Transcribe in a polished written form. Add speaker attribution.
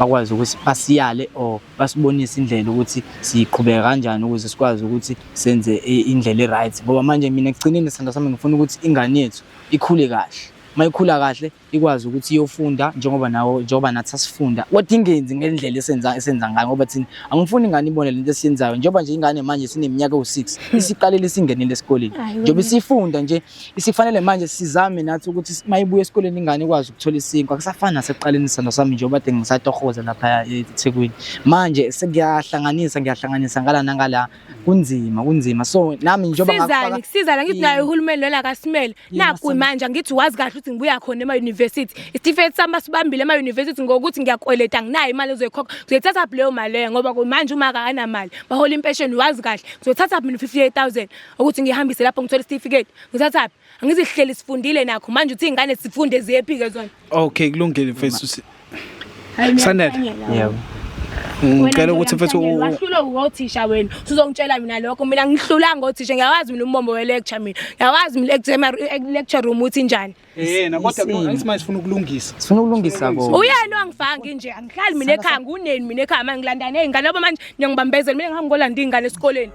Speaker 1: Bakwazi ukuthi basiyale or basibonise indlela ukuthi siqhubeka kanjani ukuze sikwazi ukuthi senze indlela e-right, ngoba manje mina ekugcineni, sithandwa sami, ngifuna ukuthi ingane yethu ikhule kahle. Uma ikhula kahle, ikwazi ukuthi iyofunda njengoba nawo, njengoba nathi sasifunda, kodwa ingenzi ngendlela esenza ngayo, ngoba thina angifuni ingane ibone lento esiyenzayo. Njengoba nje ingane manje sineminyaka ewu-6, isiqalile, isingenile esikoleni, njengoba isifunda nje, isifanele manje sizame nathi ukuthi uma ibuya esikoleni ingane ikwazi ukuthola isinkwa. Akusafani nasekuqaleni, sithandwa sami, njengoba kade ngisatohoza lapha eThekwini. Manje sekuyahlanganisa, ngiyahlanganisa ngala nangala, kunzima, kunzima. So nami njengoba
Speaker 2: Kusizani? Kusizana ngithi naye uhulumeni lona akasimele. Naku manje angithi wazi kahle ukuthi ngibuya khona ema-university. Isitifiketi sami basibambile ema-university ngokuthi ngiyakweleta, nginayo imali ezoyikhokha. Ngizoyithatha phi leyo mali leyo? Ngoba manje uma akanamali, bahola impesheni, wazi kahle. Ngizothatha phi mina 58,000 ukuthi ngihambise lapho ngithole isitifiketi? Ngithatha phi? Angizihleli sifundile nakho manje uthi iy'ngane sifunde ziyephi-ke zona?
Speaker 3: Okay, kulungile mfethu. Sanele.
Speaker 1: Yebo.
Speaker 3: Ngicela ukuthi mfethu
Speaker 2: Wahlulwa wothisha wena. Usuzongitshela mina lokho. Mina ngihlulanga othisha. Ngiyawazi mina umbombo we-lecture mina. Ngiyawazi mina lecture room uthi njani.
Speaker 3: Yena kodwa
Speaker 1: Isimo.
Speaker 3: angithi manje sifuna ukulungisa.
Speaker 1: Sifuna ukulungisa kona.
Speaker 2: Uyena wangifaka nje, angihlali mina ekhaya, nguneni mina ekhaya manje ngilanda ney'ngane ngoba manje niyangibambezela mina, ngihambe ngolanda iy'ngane esikoleni.